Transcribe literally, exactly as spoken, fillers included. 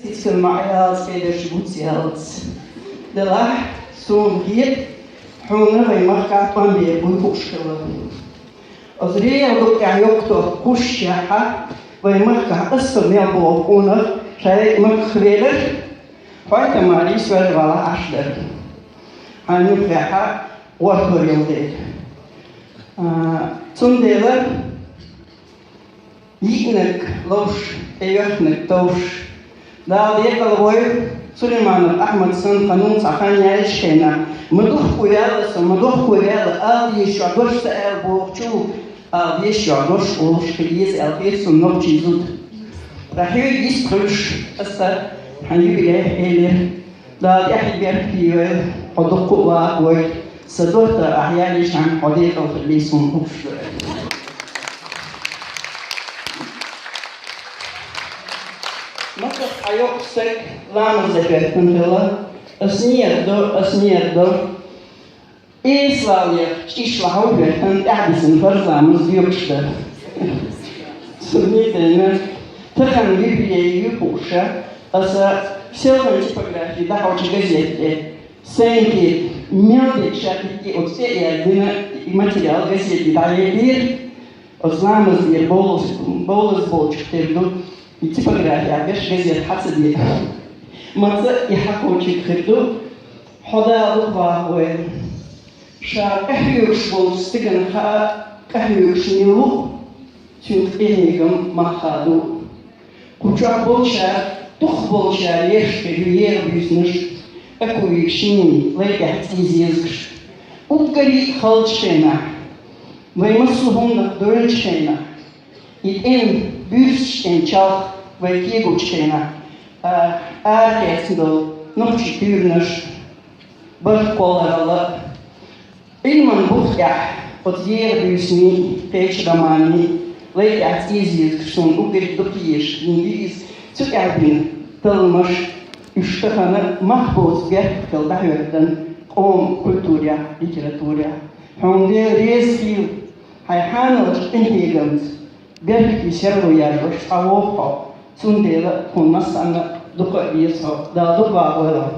Цицкан маӀа ялац, хьедерш буц ялац. Делахь, суна хета, хьуна вай махкахь тӀом бер буй хууш хилла. Оцу реал дукъехь йоккхо кхушшехьа, вай махкахь аса мел боху къонах шайн махках велар, хьой Тамарис вежа вала Ӏаш дара. Хьан юххехьа гӀортор йолу дела. А, цундела, йиънарг ловш, тӀеоьхнарг товш. Дала декъала войла, Сулайманов Ахьмад санна ханна цхьа хан яьллачу хенахь, ма духку ваьлла со, ма духку ваьлла, ала дезаш чохь дош ца аьлла бохучу, ала дезаш чохь дош олуш хила еза аьлла хета суна нохчийн зуда. Ткъа хьоьга йист хуьлуш, аса хьан юбилей элира. Дала тӀаьхье беркате йойла, хьо дуккха а ваха войла. Сан доттагӀа ахь ялийчхьана хьо декъала хила суна хууш ду. Масех хьан йоккха стаг ламаз дан хӀоьттина хилла. Ас нигат до, ас нигат до. Эсалаллех чӀиш лахьа хӀоьттина тӀаьхьа дисина фарз ламаз доькъуш дара. Цунна тӀена тахана юбилей ю хууша, аса селхана типографи дӀахьочу газетте сайна кхета мел дерг ша кхетий оцу тӀе а яздина и материал газетте дӀаелира. Оцу ламаз дера бовлаз, бовлаз болчух тера ду, и типографехь берш газет хьан ца де. Маца и хьакхочуьйту хир ду, хьо Дала дукха ваха войла. Ша къахьоьгуш волчу стеган хаа, къахьоьгуш мила ву, цуьнан къинхетам мах хаа ду. Кху чохь болчара, дукхахболчара еш хир ю еха буьйсанаш, акуйгаш шина лай тӀехь цӀийза езагаш. Уггаре а халчу хенахь, вай массо а хӀуманах доьллучу хенахь, и тӀеман буьрсаш тӀеман чалх вай кегучу хенахь, а, арахецна долу нохчийн туьйранаш, барт кхолларалла, Ӏилман бух тӀехь оцу еха буьйсанийн, кхечу романийн лай тӀехь цӀийза езаш суна уггаре дукха езаш хилла иза, цу тӀехь бина талламаш, уьш тахана мах боцу беркат хила дӀахӀоьттина къоман культурехь, литературехь. Хьуна Дела реза хуьлда хьайн хьаналлаш къинхетамца. Беркате серло яржош цхьа вогӀу хьо, цундела тхуна массарна дукха а веза хьо, Дала дукха ваха войла.